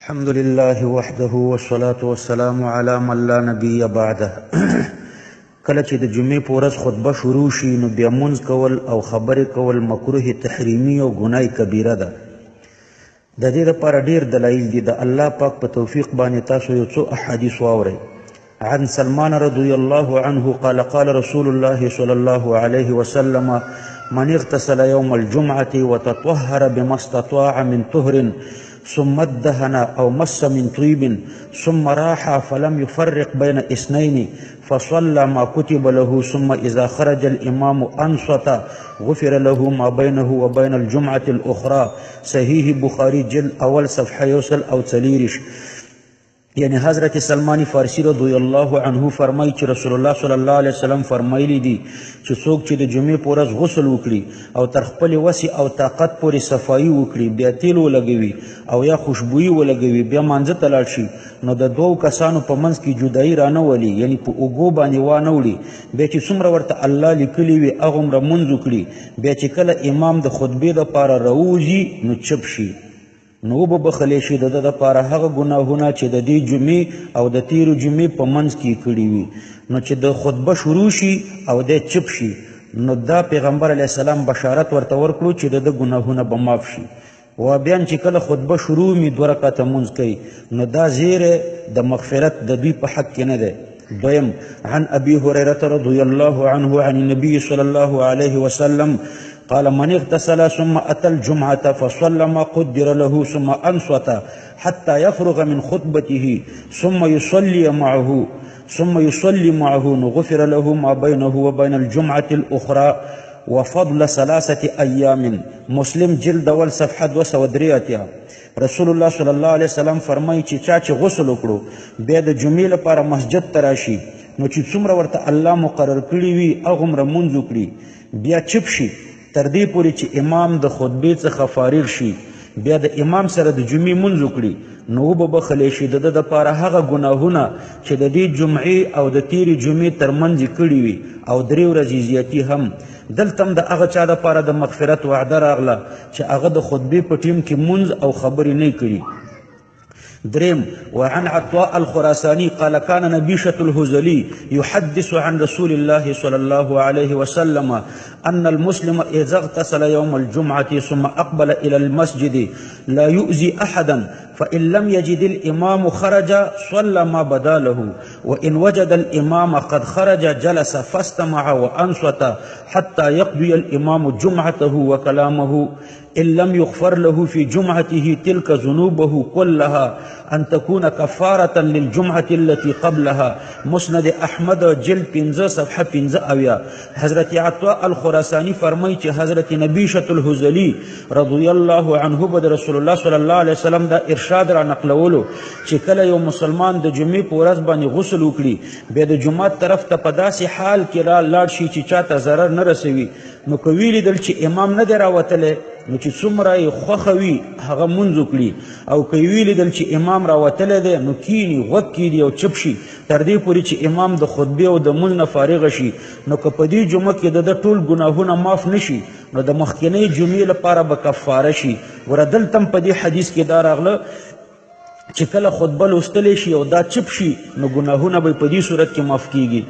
الحمد لله وحده والصلاة والسلام على من لا نبي بعده. کله چې د جمعې په ورځ خطبه شروع شي نو بیا مونځ کول او خبرې کول مکروه تحریمي او ګناه کبیره ده. د دې لپاره ډېر دلایل دي. د الله پاک په توفیق باندې تاسو یو څو احادیث واورئ. عن سلمان رضي الله عنه قال قال رسول الله صلى الله عليه وسلم من اغتسل يوم الجمعة وتطهر بما استطاع من طهر ثم ادهن أو مس من طيب ثم راح فلم يفرق بين اثنين فصلى ما كتب له ثم إذا خرج الإمام أنصت غفر له ما بينه وبين الجمعة الأخرى. صحيح بخاري جلد أول صفحة يوصل أو تليرش. یعنی حضرت سلمان فارسی رضی الله عنه فرمایي چې رسول الله صلی الله علیه وسلم فرمایلی دي چې څوک چې د جمعې په ورځ غسل وکړي او تر خپلې وسې او طاقت پورې صفایي وکړي، بیا تیل ولګوي او یا خوشبویي ولګوي، بیا مانځه ته لاړ شي، نو د دوو کسانو په منځ کې جدایي رانه ولي، یعنی په اوږو باندې وانه وړي، بیا چې څومره ورته الله لیکلي وي هغومره مونځ وکړي، بیا چې کله امام د خطبې دپاره راووځي نو چپ شي، نو وبه بخښلی شي د ده دپاره هغه ګناهونه چې د دې جمعې او د تېرو جمعې په منځ کې کړي وي. نو چې د خطبه شروع شي او دی چپ شي نو دا پیغمبر علیه السلام بشارت ورته ورکړو چې د ده ګناهونه به معاف شي. و بیا چې کله خطبه شروع می دوه رکعته مونځ کوي نو دا زیری د مغفرت د دوی په حق کې نه دی. دویم، عن ابي هريرة رضي الله عنه عن النبي صلى الله عليه وسلم قال من اغتسل ثم أتى الجمعة فصلى ما قدر له ثم أنصت حتى يفرغ من خطبته ثم يصلي معه غفر له ما بينه وبين الجمعة الأخرى وفضل 3 أيام. مسلم جلد أول صفحة 283. رسول الله صلی الله علیه وسلم فرمایي چې چا چې غسل وکړو بیا د جمعې لپاره مسجد ته راشي نو چې څومره ورته الله مقرر کړي وي هغومره مونځ وکړي، بیا چپ شي تر دې پورې چې امام د خطبې څخه فارغ شي، بیا د امام سره د جمعې مونځ وکړي نو وبه بخښلی شي د ده دپاره هغه ګناهونه چې د دې جمعې او د تېرې جمعې تر منځ یې کړي وي او 3 ورځې زیاتي هم. دلته هم د هغه چا دپاره د مغفرت وعده راغله چې هغه د خطبې په ټیم کې مونځ او خبرې نه کړي. دريم، وعن عطاء الخراساني قال كان نبيشة الهزلي يحدث عن رسول الله صلى الله عليه وسلم أن المسلم إذا اغتسل يوم الجمعة ثم أقبل إلى المسجد لا يؤذي أحدا فإن لم يجد الإمام خرج صلى ما بدا له وإن وجد الإمام قد خرج جلس فاستمع وأنصت حتى يقضي الإمام جمعته وكلامه إن لم يغفر له في جمعته تلك ذنوبه كلها أن تكون كفارة للجمعة التي قبلها. مسند أحمد جلد 5 صفحة 75. حضرت عطاء الخراساني فرمای چې حضرت نبیشة الهزلي رضی الله عنه به د رسول الله صلی الله علیه وسلم دا ارشاد را نقلولو چې کله یو مسلمان د جمعې په ورځ باندې غسل وکړي بیا د جومات طرف ته په داسې حال کې را لاړ شي چې چاته ضرر نه رسوي، نو که ویلیدل چې امام نه دی راوتلی نو چې څومره یې خوښه وي هغه مونځ وکړي، او که یې ولیدل چې امام راوتلی دی نو کیني غوږ کښېږدي او چپ شي تر دې پورې چې امام د خطبې او د مونځ نه فارغه شي. نو که په دې جمعه کې د ده ټول ګناهونه معاف نه شي نو د مخکنۍ جمعې لپاره به کفاره شي. ګوره دلته هم په دې حدیث کې دا راغله چې کله خطبه لوستلی شي او دا چپ شي نو ګناهونه به په دې صورت کې معاف کیږي.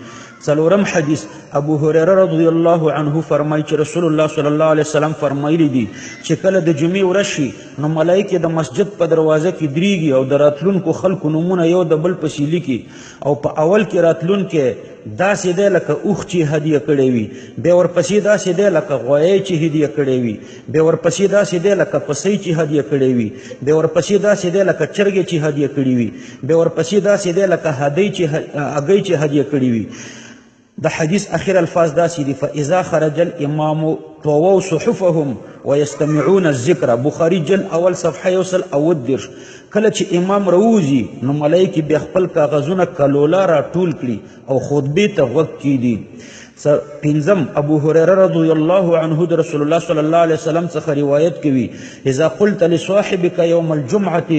څلورم حدیث، ابو هريره رضی الله عنه فرمایي چې رسول الله صلی الله علیه وسلم فرمایلی دي چې کله د جمعې ورځ شي نو ملایکې د مسجد په دروازه کې درېږي او د راتلونکو خلکو نومونه یو د بل پسې لیکي، او په اول کې راتلونکی داسې دی لکه اوښ چې هدیه کړی وي، بیا ورپسې داسې دی لکه غویی چې هدیه کړی وي، بیا ورپسې داسې دی لکه پسۍ چې هدیه کړی وي، بیا ورپسې داسې دی لکه چرګې چې هدیه کړی وي، بیا ورپسې داسې دی لکه هګۍ چې هدیه کړی وي. د حدیث اخر الفاظ داسې دي، فاذا خرج الامام طووا صحفهم ويستمعون الذکر. بخاري جلد اول صفحه 130. کله چې امام راووځي نو ملایکې بیا خپل کاغذونه کلوله راټول کړي او خطبې ته غوږ کښېږدي. پنځم، ابو هريره رضی الله عنه د رسول الله صلی الله علیه وسلم څخه روایت کوي، اذا قلت لصاحبك يوم الجمعة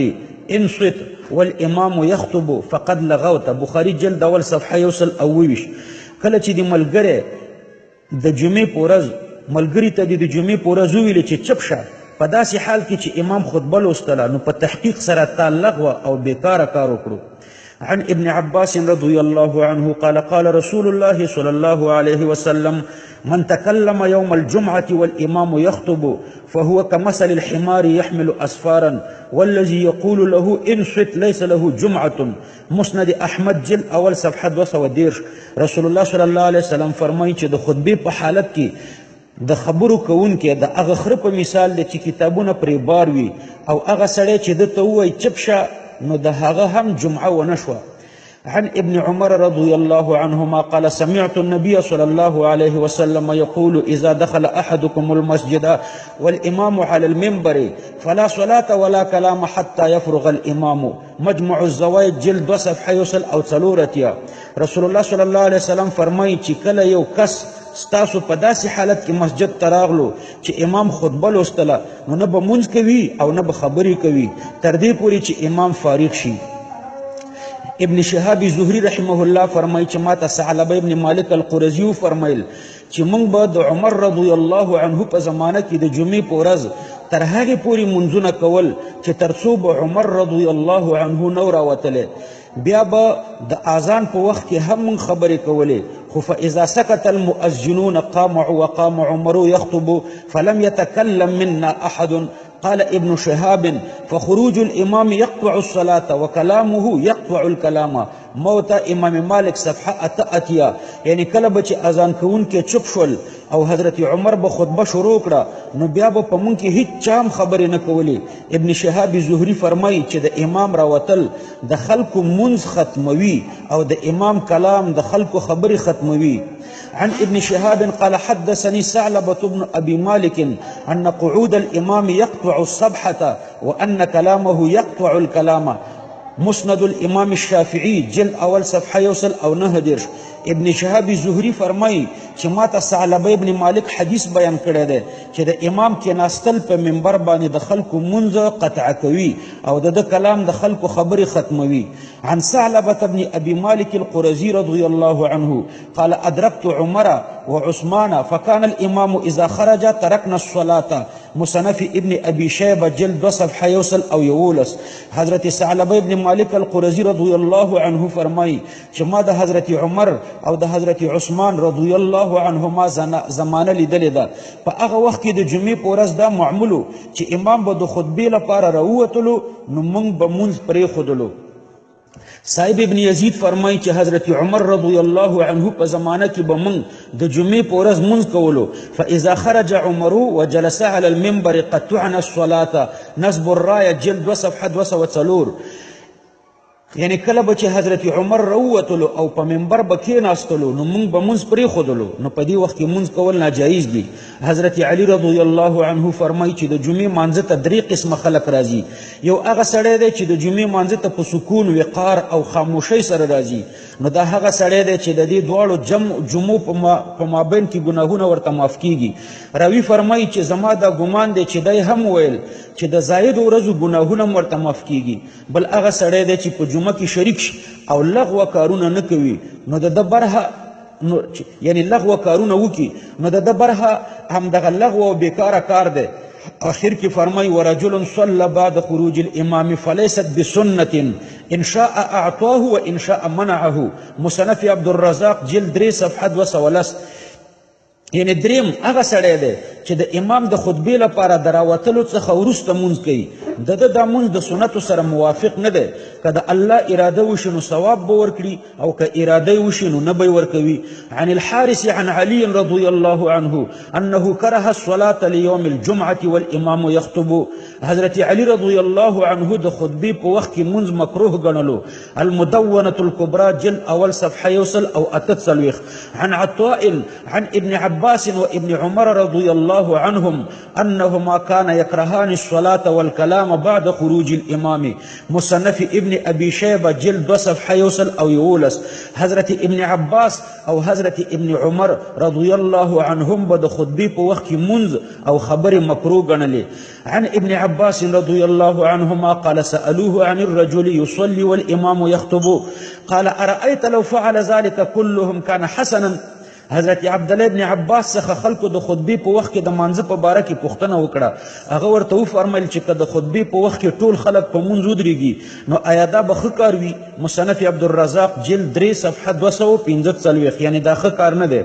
انصت والامام يخطب فقد لغوت. بخاري جلد اول صفحه 127. کله چې د ملګری د جمعې په ورځ ملګري ته د جمعې په ورځ وویل چې چپ شه په داسې حال کې چې امام خطبه لوستله نو په تحقیق سره تا لغوه او بیکاره کار وکړو. عن ابن عباس رضي الله عنه قال قال رسول الله صلى الله عليه وسلم من تكلم يوم الجمعة والإمام يخطب فهو كمثل الحمار يحمل أسفارا والذي يقول له انصت ليس له جمعة. مسند احمد جلد اول صفحه 230. رسول الله صلی الله علیه وسلم فرمایي چې د خطبې په حالت کې د خبرو کوونکی د هغه خره په مثال دی چې کتابونه پرې بار وي او هغه سړی چې ده ته ووایي چپ شه نو د هغه هم جمعه ونه شوه. عن ابن عمر رضي الله عنهما قال سمعت النبي صلى الله عليه وسلم يقول إذا دخل أحدكم المسجد والإمام على المنبر فلا صلاة ولا كلام حتى يفرغ الإمام. مجمع الزوايد جلد 2 صفحه يوصل أو څلور اتیا. رسول الله صلی الله علیه وسلم فرمایي چې کله یو کس ستاسو په داسې حالت کې مسجد ته راغلو چې امام خطبه لوستله نو نه به مونځ کوي او نه به خبرې کوي تر دې پورې چې امام فارغ شي. ابن شهاب زهري رحمه الله فرمایي چې ماته ثعلبه ابن مالک القرزي وفرمایل چې موږ به د عمر رضی الله عنه په زمانه کې د جمعې په ورځ تر هغې پورې مونځونه کول چې تر څو به عمر رضی الله عنه نه راوتلی، بیا به د اذان په وخت کې هم موږ خبرې کولې، خو فاذا سكت المؤذنون قام وقام عمر يخطب فلم يتكلم منا احد. قال ابن شهاب فخروج الإمام يقطع الصلاة وكلامه يقطع الكلام. موت امام مالک صفحه 88. یعنی کله به چې اذان کوونکی چوپ شول او حضرت عمر به خطبه شروع کړه نو بیا به په مونږ کې هیڅ چا هم خبرې نه کولې. ابن شهاب زهري فرمایي چې د امام راوتل د خلکو مونځ ختموي او د امام کلام د خلکو خبرې ختموي. عن ابن شهاب قال حدثني ثعلبة بن أبي مالك أن قعود الإمام يقطع الصبحة وأن كلامه يقطع الكلام. مسند الإمام الشافعي جلد أول صفحة يوصل أو نهدرش. ابن شهاب زهري فرمایي چې ماته ثعلبه ابن مالک حدیث بیان کړی دی چې د امام کېناستل په منبر باندې د خلکو مونځ قطع کوي او د ده کلام د خلکو خبرې ختموي. عن ثعلبة بن أبي مالك القرزي رضي الله عنه قال أدركت عمر وعثمان فكان الإمام إذا خرج تركنا الصلاة. مصنف ابن أبي شيبة جلد 2 صفحة يوصل أو يولس. حضرت ثعلبه ابن مالک القرزي رضي الله عنه فرمایي چې ما د حضرت عمر او د حضرت عثمان رضی الله عنهما زمانه لیدلې ده. په هغه وخت کې د جمعې په ورځ دا معمول و چې امام به د خطبې لپاره راووتلو نو موږ به مونځ پرېښودلو. صاحب ابن یزید فرمایي چې حضرت عمر رضی الله عنه په زمانه کې به موږ د جمعې په ورځ مونځ کولو. فاذا خرج عمر وجلس على المنبر قطعنا الصلاة. نصب الرايه جلد 2 صفحه 204. یعنی کله به چې حضرت عمر راووتلو او په منبر به کېناستلو نو موږ به مونځ پرېښودلو، نو په دې وخت کې مونځ کول ناجایز دي. حضرت علی رضی الله عنه فرمایي چې د جمعې مانځه ته درې قسمه خلک راځي. یو هغه سړی دی چې د جمعې مانځه ته په سکون، وقار او خاموشۍ سره راځي، نو دا هغه سړی دی چې د دې دواړو جمعو په مابین کې ګناهونه ورته معاف کیږي. راوي فرمایي چې زما دا ګمان دی چې دی هم ویل چې د زاید ورځو ګناهونه هم ورته معاف کیږي. بل هغه سړی دی چې په جمعه کې شریک شي او لغوه کارونه نه کوي نو د ده برخه یعنی لغوه کارونه وکړي نو د ده برخه همدغه لغوه او بېکاره کار دی. آخر کې فرمایي ورجل صلى بعد خروج الامام فليست بسنة ان شاء اعطاه وان شاء منعه. مصنف عبد الرزاق جلد 3 صفحه 210. یعنی دریم هغه سړی دی چې د امام د خطبې لپاره د راوتلو څخه وروسته مونځ کوي، د ده دا مونځ د سنتو سره موافق نه دی. که د الله اراده وشي نو ثواب به ورکړي او که اراده یې وشي نو نه به یې ورکوي. عن الحارث عن علي رضي الله عنه أنه كره الصلاة ليوم الجمعة والإمام يخطب. حضرت علي رضي الله عنه د خطبې په وخت کې مونځ مکروه ګڼلو. المدونة الكبرى جلد أول صفحة يوصل أو 48. عن عطاء عن ابن عباس وابن عمر رضي الله عنهم أنهما كان يكرهان الصلاة والكلام بعد خروج الإمام. مصنف ابن أبي شيبة جلد 2 صفحة يوصل أو يولس. حضرت ابن عباس أو حضرت ابن عمر رضي الله عنهم بد خطبې په وخت کې مونځ أو خبرې مکروه ګڼلې. عن ابن عباس رضي الله عنهما قال سألوه عن الرجل يصلي والإمام يخطب قال أرأيت لو فعل ذلك كلهم كان حسنا. حضرت عبدالله ابن عباس څخه خلکو د خطبې په وخت کې د مانځه په باره کې پوښتنه وکړه. هغه ورته وفرمایل چې که د خطبې په وخت کې ټول خلک په مونځ ودرېږي نو آیا دا به ښه کار وي؟ مصنف عبدالرزاق جلد 3 صفحه 245، یعنې دا ښه کار نه دی.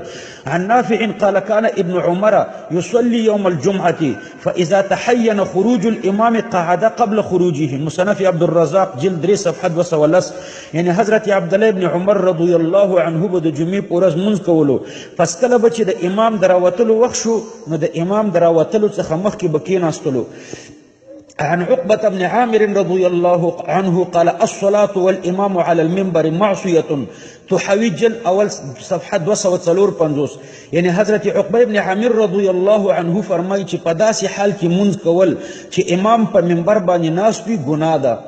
عن نافع قال كان ابن عمر يصلي يوم الجمعة فإذا تحين خروج الإمام قعد قبل خروجه. مصنف عبدالرزاق جلد 3 صفحه 210. یعنې حضرت عبدالله ابن عمر رضی الله عنه به د جمعې په ورځ مونځ کولو، پس کله به چې د امام د راوتلو وخت شو نو د امام د راوتلو څخه مخکې به کېناستلو. عن عقبة بن عامر رضي الله عنه قال الصلاة والإمام على المنبر معصية. تحوي جلد أول صفحة 254. یعنی حضرت عقبة بن عامر رضی الله عنه فرمایي چې په داسې حال کې مونځ کول چې امام په منبر باندې ناست وي ګناه ده.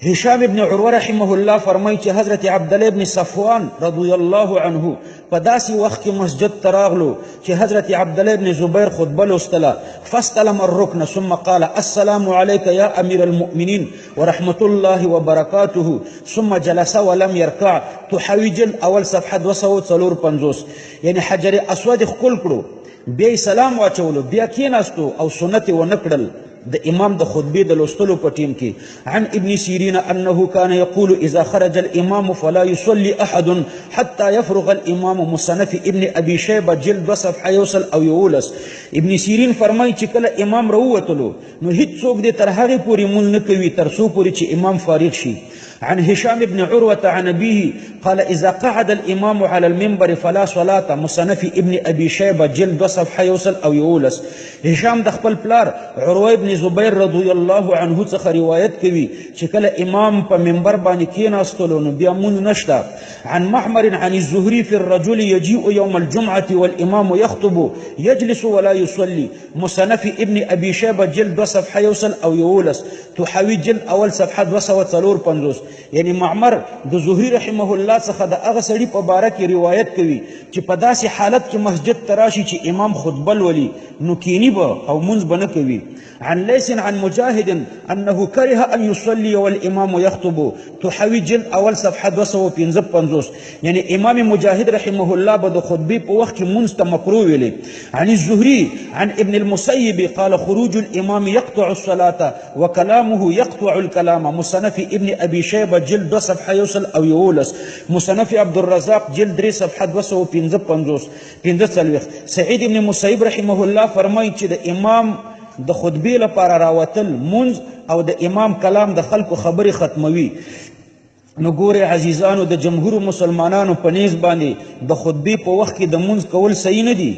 هشام ابن عروه رحمه الله فرمایي چې حضرت عبدالله ابن صفوان رضی الله عنه په داسې وخت کې مسجد ته راغلو چې حضرت عبدالله ابن زبیر خطبه لوستله، فاستلم الركن ثم قال السلام عليك يا امير المؤمنين ورحمة الله وبركاته ثم جلس ولم يركع. تحوي جلد اول صفحه 254. یعنی حجر اسود ښکل کړو، بیا یې سلام واچولو، بیا کېناستو او سنت یې ونه کړل د امام د خطبې د لوستلو په ټیم کې. عن ابن سیرین انه كان يقول اذا خرج الامام فلا يصلي احد حتى يفرغ الامام. مصنف ابن ابي شيبه جلد 2 صفحه 111. ابن سیرین فرمایي چې کله امام راووتلو نو هیڅوک دې تر هغې پورې مونځ نه کوي تر څو پورې چې امام فارغ شي. عن هشام بن عروة عن أبيه قال إذا قعد الإمام على المنبر فلا صلاة. مصنف ابن أبي شيبة جلد 2 صفحة 111. هشام د خپل پلار عروة ابن زبیر رضی الله عنه څخه روایت کوي چې کله امام په منبر باندې کېناستلو نو بیا مونځ نشته. عن معمر عن الزهري في الرجل يجيء يوم الجمعة والإمام يخطب يجلس ولا يصلي. مصنف ابن أبي شيبة جلد 2 صفحة 111. تحوي جلد أول صفحة 254. یعنی معمر د زهري رحمه الله څخه د هغه سړي په باره کې روایت کوي چې په داسې حالت کې مسجد ته راشي چې امام خطبه لولي نو کینی به او مونځ به نه کوي. عن ليس عن مجاهد أنه كره أن يصلي والإمام يخطب. تحوي جلد أول صفحة 255. يعني إمام مجاهد رحمه الله به د خطبې په وخت کې مونځ ته مکروه ویلې. عن الزهري عن ابن المسيب قال خروج الإمام يقطع الصلاة وكلامه يقطع الكلام. مصنف ابن أبي شيبة جلد 2 صفحة 111. مصنف عبد الرزاق جلد 3 صفحة 255. سعيد ابن مسيب رحمه الله فرمایي چې د امام د خطبې لپاره راوتل مونځ او د امام کلام د خلکو خبرې ختموي. نو ګورې عزیزانو، د جمهور مسلمانانو په نیز باندې د خطبې په وخت کې د مونځ کول صحیح نه دي.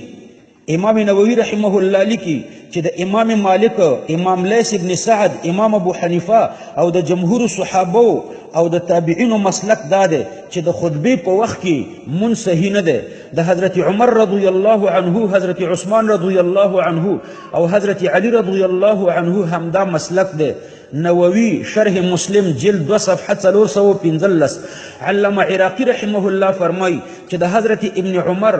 امام نووي رحمه الله لیکي چې د امام مالک، امام لیث ابن سعد، امام ابو حنیفه او د جمهور صحابو او د تابعینو مسلک دا دی چې د خطبې په وخت کې مونځ صحیح نه دی. د حضرت عمر رضی الله عنه، حضرت عثمان رضی الله عنه او حضرت علی رضی الله عنه همدا مسلک دی. نووي شرح مسلم جلد 2 صفحه 315. علامه عراقي رحمه الله فرمایي چې د حضرت ابن عمر،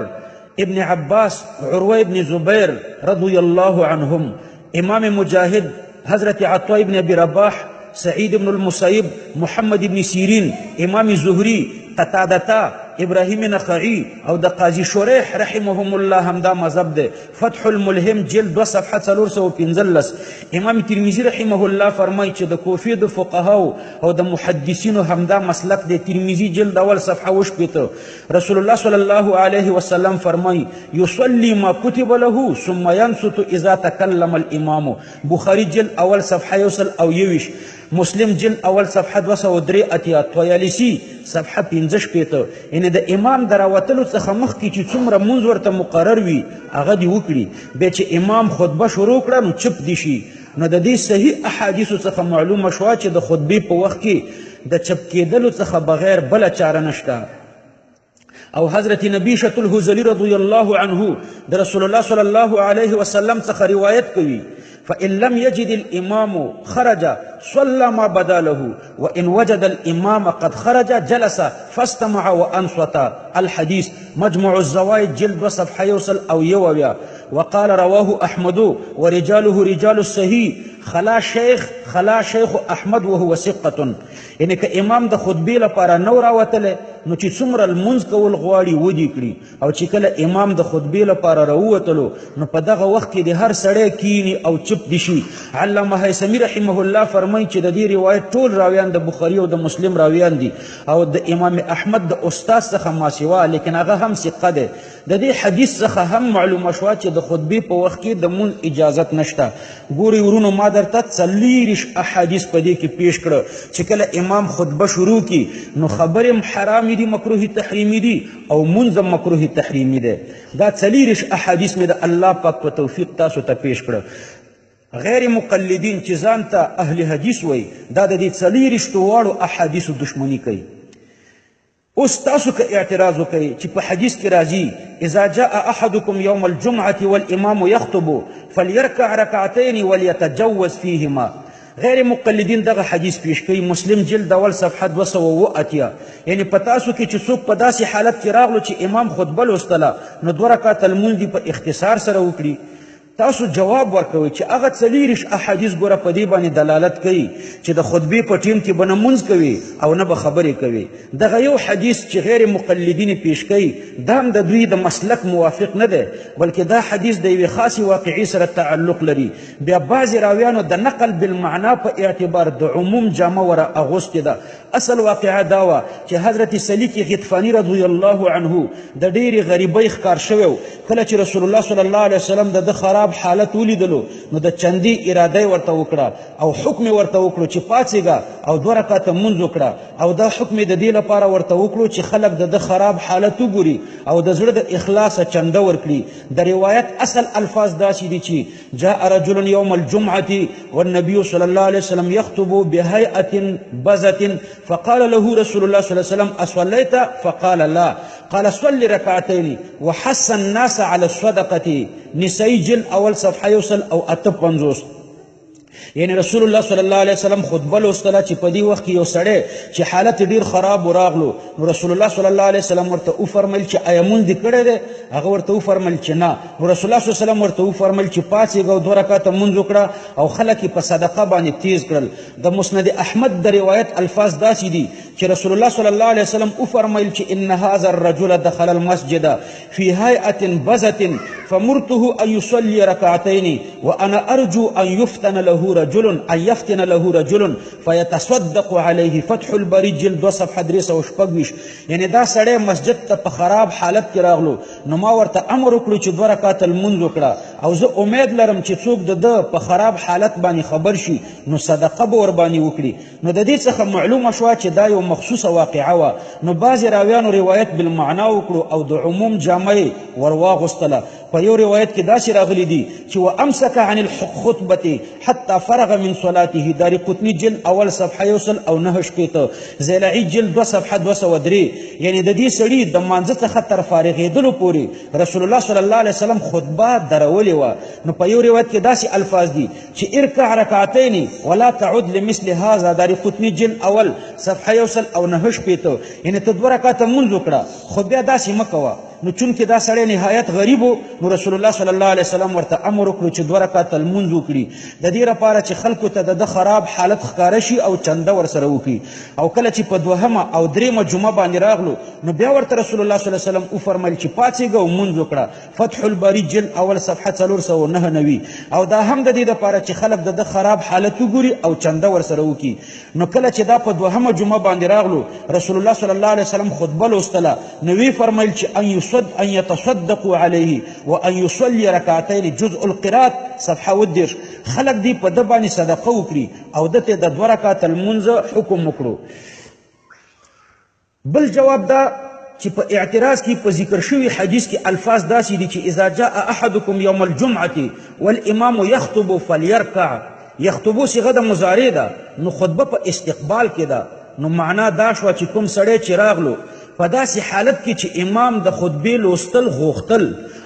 ابن عباس، عروة ابن زبیر رضی الله عنهم، امام مجاهد، حضرت عطاء ابن ابي رباح، سعيد بن المسيب، محمد بن سيرين، امام زهري، قتادة، ابراهيم نخعي او د قاضي شريح رحمهم الله همدا مذهب دی. فتح الملهم جلد 2 صفحه 315. امام ترمذي رحمه الله فرمایي چې د کوفې د فقهاو او د محدثینو همدا مسلک دی. ترمذي جلد اول صفحه 60. رسول الله صلی الله علیه وسلم فرمایي يصلي ما كتب له ثم ينصت اذا تكلم الامام. بخاري جلد اول صفحه 121. مسلم جلد اول صفحه 283. طیالسی صفحه 65. یعنی د امام د راوتلو څخه مخکې چې څومره مونځ ورته مقرر وي هغه دې وکړي، بیا چې امام خطبه شروع کړه نو چپ دي شي. نو د دې صحیح احادیثو څخه معلومه شوه چې د خطبې په وخت کې د چپ کېدلو څخه بغیر بله چاره نشته. او حضرت نبیشة الهذلي رضی الله عنه د رسول الله صلی الله علیه وسلم څخه روایت کوي فإن لم يجد الإمام خرج صلى ما بدا له وإن وجد الإمام قد خرج جلس فاستمع وأنصت. الحديث مجموع الزوايد جلد 2 صفحة يوصل أو يوويا. وقال رواه أحمد ورجاله رجال الصحيح خلا شيخ أحمد وهو ثقة. یعنی که امام د خطبې لپاره نه راوتلی نو چې څومره لمونځ کول غواړي ودې کړي، او چې کله امام د خطبې لپاره راووتلو نو په دغه وخت کې د هر سړی کیني او چپ دي شي. علامه هیثمي رحمه الله فرمایي چې د دې روایت ټول راویان د بخاري او د مسلم راویان دي او د امام احمد د استاد څخه ماسوا، لیکن هغه هم ثقه دی. د دې حدیث څخه هم معلومه شوه چې د خطبې په وخت کې د مونځ اجازت نشته. ګورئ ورونو، ما درته 40 احادیث په دې کې پیش کړه چې کله امام خطبه شروع کی نو خبرې هم حرامې دي، مکروه تحریمي دي، او مونځ هم مکروه تحریمي دی. دا 40 احادیث مې د الله پاک په توفیق تاسو ته پیش کړه. غیر مقلدین چې ځان ته اهل حدیث وایي دا د دې 40 واړو احادیثو دښمني کوي. اوس تاسو که اعتراض وکړئ چې په حدیث کې راځي اذا جاء احدكم يوم الجمعة والامام يخطب فليركع ركعتين وليتجوز فيهما. غیر مقلدین دغه حدیث پیش کوي، مسلم جلد اول صفحه 280. یعنی په تاسو کې چې څوک په داسې حالت کې راغلو چې امام خطبه لوستله نو 2 رکعته لمونځ دې په اختصار سره وکړي. تاسو جواب ورکوئ چې هغه 40 احادیث ګوره په دې باندې دلالت کوي چې د خطبې په ټیم کې به نه مونځ کوي او نه به خبرې کوي. دغه یو حدیث چې غیر مقلدین پیش کوي دا هم د دوی د مسلک موافق نه دی، بلکې دا حدیث د یوې خاصې واقعې سره تعلق لري. بیا بعضې راویانو د نقل بالمعنا په اعتبار د عموم جامه ور اغوستې ده. اصل واقعه دا وه چې حضرت سلیک غطفاني رضی الله عنه د ډېرې غریبۍ ښکار شوی و. کله چې رسول الله صلی الله علیه وسلم د ده خراب حالت ولیدلو نو د چندې اراده یې ورته وکړه او حکم یې ورته وکړو چې پاڅېږه او 2 رکعته مونځ وکړه. او دا حکم یې د دې لپاره ورته وکړو چې خلک د ده خراب حالت وګوري او د زړه د اخلاصه چنده ورکړي. د روایت اصل الفاظ داسې دي چې جاء رجل يوم الجمعة والنبي صلى الله عليه وسلم يخطب بهيئة بزة فقال له رسول الله صلى الله عليه وسلم أصليت؟ فقال لا. قال صل ركعتين وحث الناس على الصدقة. نسائی جلد اول صفحه یوسل او 58. یعنی رسول الله صلی الله علیه وسلم خطبه لوستله چې په دې وخت کې یو سړی چې حالت ډیر خراب راغلو نو رسول الله صلی الله علیه وسلم ورته وفرمیل چې آیا مونځ دې کړی دی؟ هغه ورته وفرمیل چې نه. نو رسول الله صلی الله علیه وسلم ورته وفرمیل چې پاڅېږه او 2 رکعته مونځ وکړه او خلک یې په صدقه باندې تیز کړل. د مسند احمد د روایت الفاظ داسې دي چې رسول الله صلی الله علیه وسلم وفرمیل چې ان هذا الرجل دخل المسجد في هيئة بزة فمرته أن يصلي ركعتين وأنا أرجو أن يفتن له رجل أن يفتن له رجل فيتصدق عليه. فتح الباري جلد 2 صفحة 326. یعنی دا سړی مسجد ته په خراب حالت کې راغلو نو ما ورته امر وکړو چې 2 رکعته لمونځ وکړه او زه امید لرم چې څوک د ده په خراب حالت باندې خبر شي نو صدقه به ورباندې وکړي. نو د دې څخه معلومه شوه چې دا یو مخصوصه واقعه وه. نو بعضې راویانو روایت بالمعنا وکړو او د عموم جامه یې ورواغوستله. په یو روایت کې داسې راغلي دي چې وامسک عن الخطبة حتى فرغ من صلاته. دارقطني جلد اول صفحه 169، زیلعي جلد 2 صفحه 203. یعنی د دې سړي د مانځه څخه تر فارغېدلو پورې رسول الله صلی الله علیه وسلم خطبه درولې وه. نو په یو روایت کې داسې الفاظ دي چې ارکع رکعتین ولا تعد لمثل هذا. دارقطني جلد اول صفحه 169. یعنی ته 2 رکعته مونځ وکړه خو بیا داسې مه کوه. نو چونکې دا سړی نهایت غریب و نو رسول الله صلی الله علیه وسلم ورته امر وکړو چې 2 رکعته لمونځ وکړي د دې لپاره چې خلکو ته د ده خراب حالت ښکاره شي او چنده ورسره وکړي. او کله چې په دوهمه او درېیمه جمعه باندې راغلو نو بیا ورته رسول الله صلی الله علیه وسلم وفرمیل چې پاڅېږه او مونځ وکړه. فتح الباري جلد اول صفحه 499. او دا هم د دې لپاره چې خلک د ده خراب حالت وګوري او چنده ورسره وکړي. نو کله چې دا په دوهمه جمعه باندې راغلو رسول الله صلی الله علیه وسلم خطبه لوستله نو ویې فرمیل چې أن يتصدقوا عليه وأن يصلي ركعتين. جزء القراءة صفحة 30. خلق دي په ده باندې صدقه وکړي او ده ته د 2 رکعته لمونځ حکم وکړو. بل جواب دا چې په اعتراض کې په ذکر شوي حدیث کې الفاظ داسې دي چې اذا جاء احدكم يوم الجمعة والامام يخطب فليركع. یخطبو صیغه د مضارع ده نو خطبه په استقبال کې ده. نو معنا دا شوه چې کوم سړی چې راغلو په داسې حالت کې چې امام د خطبې لوستل غوښتل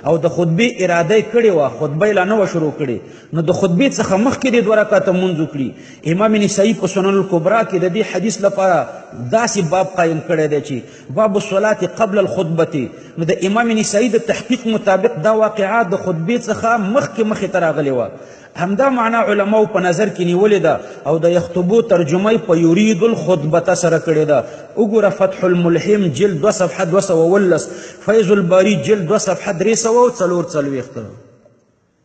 او د خطبې اراده یې کړې وه، خطبه یې لا نه وه شروع کړې، نو د خطبې څخه مخکې دې دوه رکعته لمونځ وکړي. امام نسائی په سنن الکبرا کې د دې حدیث لپاره داسې باب قایم کړی دی چې باب الصلاة قبل الخطبة. نو د امام نسائی د تحقیق مطابق دا واقعه د خطبې څخه مخکې مخې ته راغلې وه. همدا معنا علماو په نظر کې نیولې ده او د یخطبو ترجمه یې په یرید الخطبة سره کړې ده. وګوره فتح الملهم جلد 2 صفحه 217، فیض الباری جلد 2 صفحه 344.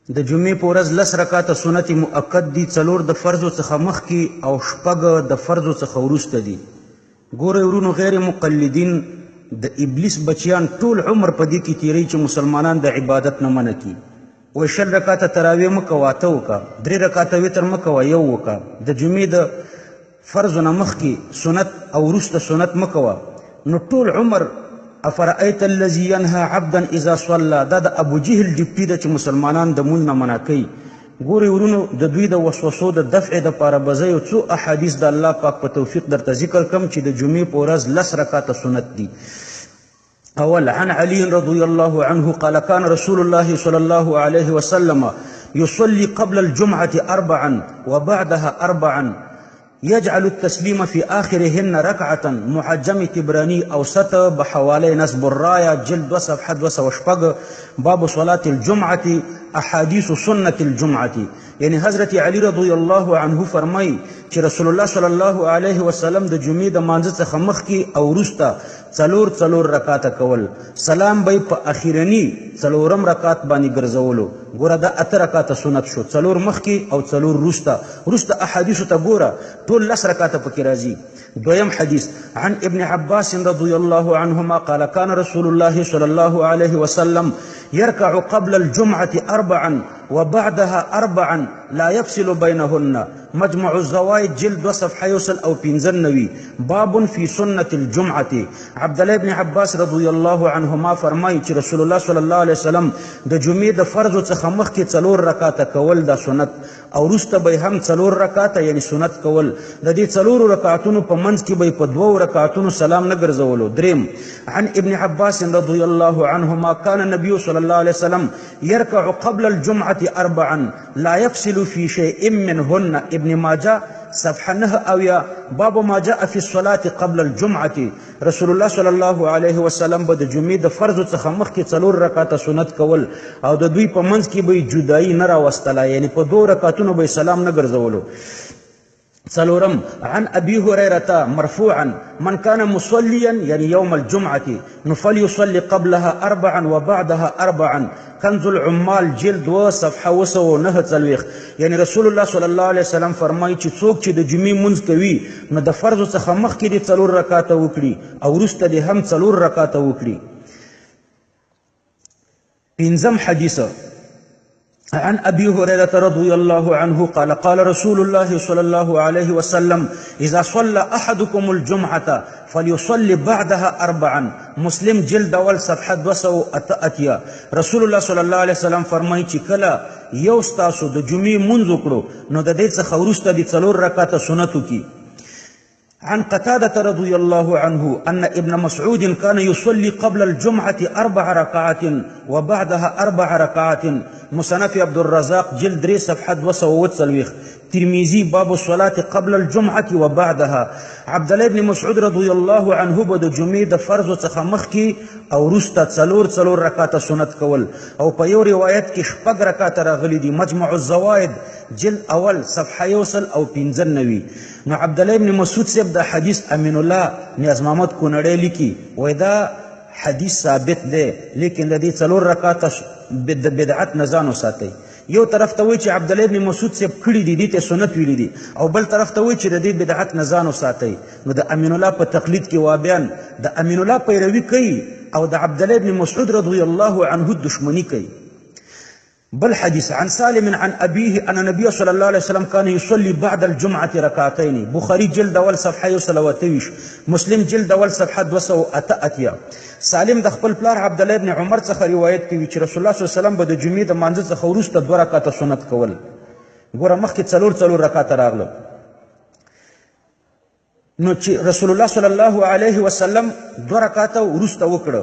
د جمعې په ورځ 10 رکعته سنت مؤکد دي، 4 د فرضو څخه مخکې او 6 د فرضو څخه وروسته دي. ګورئ ورونو، غیر مقلدین د ابلیس بچیان ټول عمر په دې کې تیروي چې مسلمانان د عبادت نه منع کړي. وایي 20 رکعته تراویح مه کوه، 8 وکړه، 3 رکعته وتر مه کوه، 1 وکړه، د جمعې د فرضو نه مخکې سنت او وروسته سنت مه کوه. نو ټول عمر افرأیت الذی ینهی عبدا اذا صلی، دا د ابو جهل ډیپټي ده چې مسلمانان د مونځ نه منع کوي. ګورئ ورونو، د دوی د وسوسو د دفع دپاره به زه یو څو احادیث د الله پاک په توفیق درته ذکر کړم چې د جمعې په ورځ 10 رکعته سنت دي. اول، عن علي رضي الله عنه قال كان رسول الله صلى الله عليه وسلم يصلي قبل الجمعة 4 وبعدها 4 يجعل التسليم في آخرهن ركعة. معجم تبراني أوسط بحوالي نصب الراية جلد 2 صفحة 206، باب صلاة الجمعة أحاديث سنة الجمعة. یعنی حضرت علی رضی الله عنه فرمای چې رسول الله صلی الله علیه وسلم د جمعې د مانځه څخه مخکې او وروسته 4 4 رکعته کول، سلام به په اخیرني 4 رکعت باندې ګرځولو. ګوره دا 8 رکعته سنت شو، 4 مخکې او 4 وروسته. وروسته احادیثو ته ګوره، ټول 10 رکعته پکې راځي. دویم حدیث، عن ابن عباس رضی الله عنهما قال كان رسول الله صلى الله عليه وسلم يركع قبل الجمعة 4 وبعدها 4 لا يفصل بينهن. مجمع الزوائد جلد 2 صفحة 195، باب في سنة الجمعة. عبد الله بن عباس رضی الله عنهما فرمایي چې رسول الله صلی الله علیه وسلم د جمعې د فرضو څخه مخکې 4 رکعته کول دا سنت، او وروسته به هم 4 رکعته یعنی سنت کول. د دې 4 رکعتونو په منځ کې به په 2 رکعتونو سلام نه ګرځولو. دریم، عن ابن عباس رضی الله عنهما كان النبي صلى الله عليه وسلم يركع قبل الجمعة 4 لا يفصل في شيء منهن. ابن ماجه صفحة 89، باب ما جاء في الصلاة قبل الجمعة. رسول الله صلى الله عليه وسلم به د جمعې د فرضو څخه مخکې 4 رکعته سنت کول او د دوی په منځ کې به یې جدایي نه راوستله، یعنی په 2 رکعتونو به یې سلام نه ګرځولو. څلورم، عن أبي هريرة مرفوعا من كان مصليا يعني يوم الجمعة فليصلي قبلها 4 وبعدها 4. كنز العمال جلد 2 صفحة 249. یعنی رسول الله صلی الله علیه وسلم فرمایي چې څوک چې د جمعې مونځ کوي نو د فرضو څخه مخکې دې 4 رکعته وکړي او وروسته دې هم 4 رکعته وکړي. پنځم حدیث، عن أبي هريرة رضي الله عنه قال قال رسول الله صلى الله عليه وسلم إذا صلى أحدكم الجمعة فليصلي بعدها 4. مسلم جلد 1 صفحة 288. رسول الله صلى الله عليه وسلم فرمایي چې کله یو ستاسو د جمعې مونځ وکړو نو د دې څخه وروسته دې 4 رکعته سنت وکړي. عن قتادة رضي الله عنه أن ابن مسعود كان يصلي قبل الجمعة 4 ركعات وبعدها 4 ركعات. مصنف عبد الرزاق جلد 3 صفحة 247. ترمذي باب الصلاة قبل الجمعة وبعدها. عبد الله بن مسعود رضي الله عنه به د جمعې د فرضو څخه مخکې او وروسته 4 4 رکعته سنت کول، او په یو روایت کې 6 رکعته راغلي دي. مجمع الزوائد جلد 1 صفحة 195. نو عبد الله بن مسعود صاحب دا حدیث امین الله نیاز محمد کونړی لیکي، وایي دا حدیث ثابت دی، لیکن د دې 4 رکعته د بدعت نه ځان وساتئ. یو طرف ته وایي چې عبد الله بن مسعود صاحب کړي دي، دې ته سنت ویلي دي، او بل طرف ته وایي چې د دې بدعت نه ځان وساتئ. نو د امین الله په تقلید کې وابیان د امین الله پیروي کوي او د عبد الله بن مسعود رضی الله عنه دشمني کوي. بل حديث، عن سالم عن أبيه أن النبي صلى الله عليه وسلم كان يصلي بعد الجمعة ركعتين. بخاري جلد 1 صفحة 123، مسلم جلد 1 صفحة 288. سالم د خپل پلار عبد الله بن عمر څخه روایت کوي چې رسول الله صلی الله علیه وسلم به د جمعې د مانځه څخه وروسته 2 رکعته سنت کول. ګوره مخکې 4 4 رکعته راغله. نو چې رسول الله صلی الله علیه وسلم دوه رکعاته وروسته وکړه،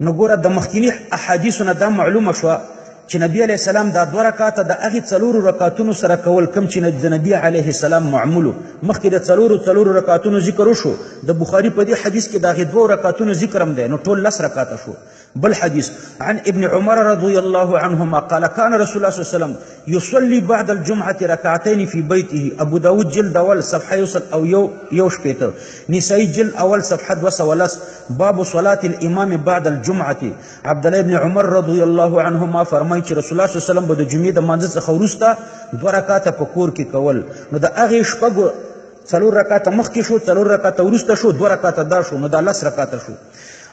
نو ګوره د مخکیني احادیثو نه دا معلومه شوه چې نبی علیه السلام دا دوه رکعاته د هغې څلورو رکعتونو سره کول کوم چې د نبی علیه السلام معمول. مخکې د څلورو څلورو رکعتونو ذکر وشو، د بخاري په دې حدیث کې د هغې دوو رکعتونو ذکر هم دی، نو ټول لس رکعاته شو. بل حدیث عن ابن عمر رضی الله عنهما قال كان رسول الله صلی الله علیه وسلم يصلي بعد الجمعة ركعتين في بيته. ابو داود جلد اول صفحه یوسل او یو یو شپېته، نسائی جلد اول صفحه 210، باب صلاة الامام بعد الجمعة. عبد الله ابن عمر رضی الله عنهما فرمایي چې رسول الله صلی الله علیه وسلم به د جمعې د مانځه څخه وروسته دوه رکعاته په کور کې کول. نو د هغې شپږو څلور رکعاته مخکې شو، څلور رکعاته وروسته شو، دوه رکعاته دا شو، نو دا لس رکعاته شو.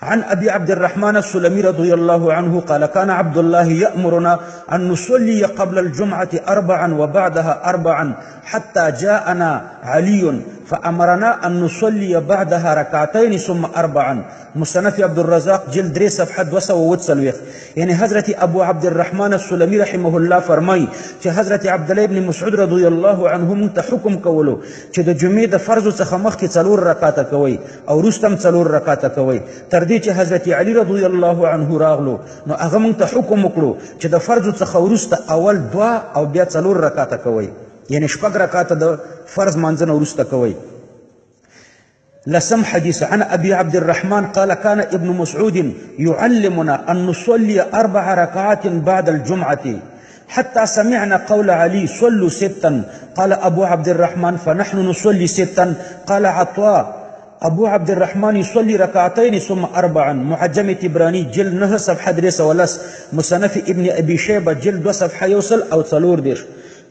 عن أبي عبد الرحمن السلمي رضي الله عنه قال كان عبد الله يأمرنا أن نصلي قبل الجمعة أربعا وبعدها أربعا حتى جاءنا علي فأمرنا أن نصلي بعدها ركعتين ثم أربعا. مصنف عبد الرزاق جلد درې صفحه 247. یعنی حضرت ابو عبد الرحمن السلمي رحمه الله فرمای چې حضرت عبد الله ابن مسعود رضی الله عنه مونږ ته حکم کولو چې د جمعې د فرض څخه مخکې څلور رکعاته کوئ او وروسته هم څلور رکعاته کوئ، تر دې چې حضرت علی رضی الله عنه راغلو نو هغه مونږ ته حکم وکړو چې د فرض څخه وروسته اول دوه او بیا څلور رکعاته کوئ، یعنی شپږ رکعاته د فرض مانځه نه وروسته کوئ. لسم حديث عن أبي عبد الرحمن قال كان ابن مسعود يعلمنا أن نصلي 4 ركعات بعد الجمعة حتى سمعنا قول علي صلوا 6. قال أبو عبد الرحمن فنحن نصلي 6. قال عطاء أبو عبد الرحمن يصلي ركعتين ثم 4. معجم تبراني جلد 9 صفحة 3 مصنف ابن أبي شيبة جلد 2 صفحة يوصل أو څلور دېرش.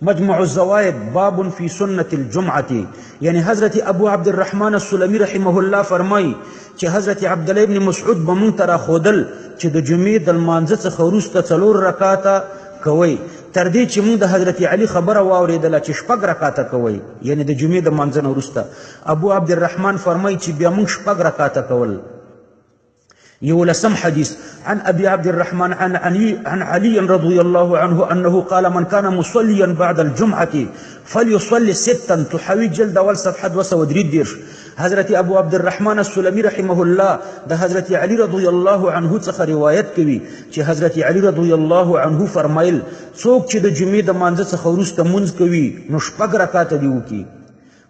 مجمع الزوائد باب في سنة الجمعة. یعنی حضرت ابو عبد الرحمن السلمي رحمه الله فرمای چې حضرت عبد الله ابن مسعود به مونږ ته راښودل چې د جمعې د لمانځه څخه وروسته څلور رکعاته کوئ، تر دې چې مونږ د حضرت علي خبره واورېدله چې شپږ رکعاته کوئ، یعنی د جمعې د لمانځه نه وروسته. ابو عبد الرحمن فرمای چې بیا مونږ شپږ رکعاته کول. يولسم حديث عن أبي عبد الرحمن عن علي رضي الله عنه أنه قال من كان مصليا بعد الجمعة فليصلي 6. تحوي جلد أول صفحة 233. حضرت أبو عبد الرحمن السلمي رحمه الله ده حضرت علي رضي الله عنه څخه روایت کوي چې حضرت علي رضي الله عنه فرمایل څوک چې د جمعې د مانځه څخه وروسته مونځ کوي نو شپږ رکعاته دي وکړي.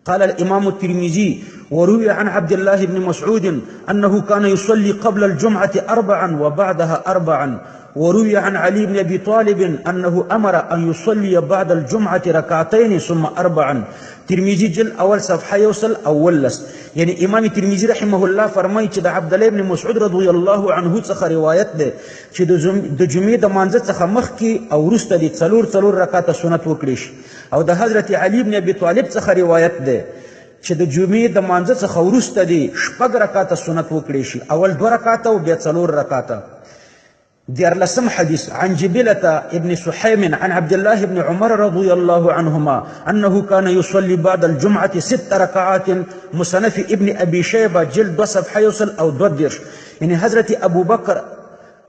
قال الإمام الترمذي وروي عن عبد الله بن مسعود أنه كان يصلي قبل الجمعة 4 وبعدها 4. وروي عن علي بن أبي طالب أنه أمر أن يصلي بعد الجمعة ركعتين ثم 4. ترمذي جل أول صفحة يوصل أول لس. يعني إمام الترمذي رحمه الله فرمای چې د عبد الله بن مسعود رضی الله عنه څخه روایت ده چې د جمعې د مانځه څخه مخکې او وروسته د څلور څلور رکعاته سنت وکړي شي، او د حضرت علي بن أبي طالب څخه روایت ده چې د جمعې د مانځه څخه وروسته د شپږ رکعاته سنت وکړي شي، اول 2 رکعاته او بیا څلور رکعاته. دیارلسم حديث عن جبلة ابن سحيم عن عبد الله بن عمر رضي الله عنهما أنه كان يصلي بعد الجمعة 6 ركعات. مصنف ابن أبي شيبة جلد 2 صفحة يوصل أو 2. يعني حضرت أبو بكر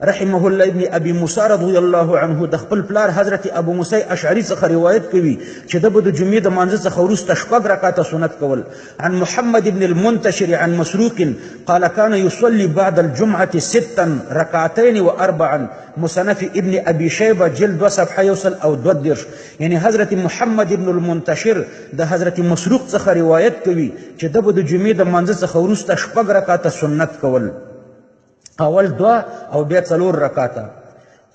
رحمه الله ابن أبي موسى رضي الله عنه د خپل پلار حضرت أبو موسى أشعري څخه روایت کوي چې ده به د جمعې د مانځه څخه وروسته شپږ رکعاته سنت کول. عن محمد بن المنتشر عن مسروق قال كان يصلي بعد الجمعة 6 ركعتين و4. مصنف ابن أبي شيبة جلد 2 صفحة يوصل أو 2. يعني حضرت محمد بن المنتشر د حضرت مسروق څخه روایت کوي چې ده به د جمعې د مانځه څخه وروسته شپږ رکعاته سنت کول، اول 2 او بیا څلور رکعاته.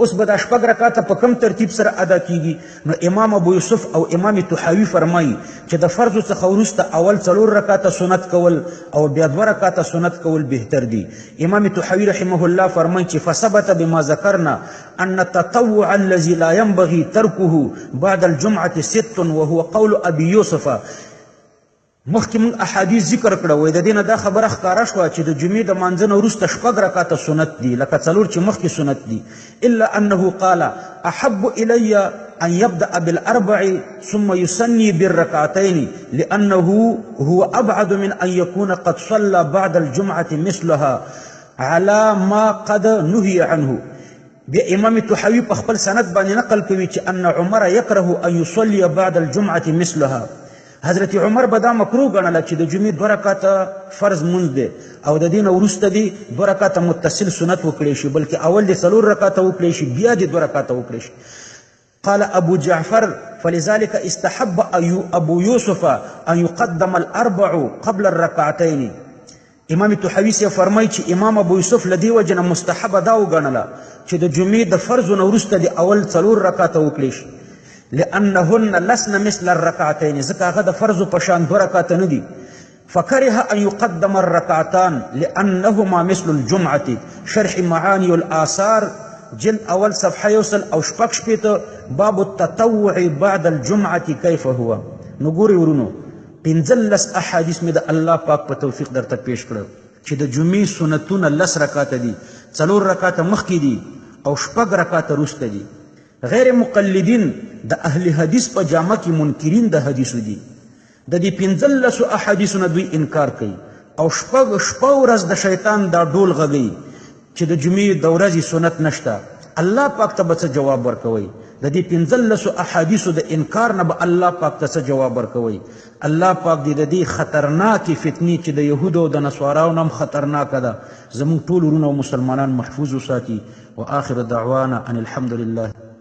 اوس به دا شپږ رکعاته په کوم ترتیب سره ادا کیږي؟ نو امام ابو یوسف او امام طحاوي فرمایي چې د فرض څخه وروسته اول څلور رکعاته سنت کول او بیا 2 رکعاته سنت کول بهتر دي. امام طحاوي رحمه الله فرمایي چې فثبت بما ذکرنا أن التطوع الذي لا ينبغي تركه بعد الجمعة 6 وهو قول أبي يوسف. مخکې موږ احادیث ذکر کړه، وایي د دې نه دا خبره ښکاره شوه چې د جمعې د مانځه نه وروسته شپږ رکعاته سنت دي، لکه څلور چې مخکې سنت دي. الا انه قال احب الی ان يبدأ بالاربع ثم يسني بالركعتين لانه هو ابعد من ان يكون قد صلى بعد الجمعة مثلها على ما قد نهي عنه. بیا امام طحاوي په خپل سند باندې نقل کوي چې ان عمر يكره ان يصلي بعد الجمعة مثلها. حضرت عمر به دا مکروه ګڼله چې د جمعې دوه رکعته فرض مونځ دی او د دې نه وروسته دې دوه رکعته متصل سنت وکړی شي، بلکې اول دې څلور رکعته وکړی شي بیا دې دوه رکعته وکړی شي. قال ابو جعفر فلذلك استحب ابو يوسف ان يقدم الاربع قبل الركعتين. امام طحاوي صاحب فرمایي چې امام ابو یوسف له دې وجې نه مستحبه دا وګڼله چې د جمعې د فرضو نه وروسته دې اول څلور رکعته وکړی شي، لأنهن لسن مثل الركعتين، ځکه هغه د فرضو په شان دوه رکعته نه دي. فكره أن يقدم الركعتان لأنهما مثل الجمعة. شرح معاني الآثار جلد اول صفحه یوسل او شپږ شپېته، باب التطوع بعد الجمعة كيف هو. نو ګورئ ورونو، 15 احادیث مې د الله پاک په توفیق درته پیش کړل چې د جمعې سنتونه 10 رکعته دي، 4 رکعته مخکې دي او 6 رکعته وروسته دي. غیر مقلدین د اهل حدیث په جامه کې منکرین د حدیثو دي. د دې 15 احادیثو نه دوی انکار کوي او شپږ شپه ورځ د شیطان دا ډول غږوي چې د جمعې د ورځې سنت نشته. الله پاک ته به څه جواب ورکوي؟ د دې 15 احادیثو د انکار نه به الله پاک ته څه جواب ورکوي؟ الله پاک دې د دې خطرناکې فتنې چې د یهودو او د نصاراو نه هم خطرناکه ده زموږ ټول ورونه او مسلمانان محفوظ وساتي. وآخر دعوانا ان الحمد لله.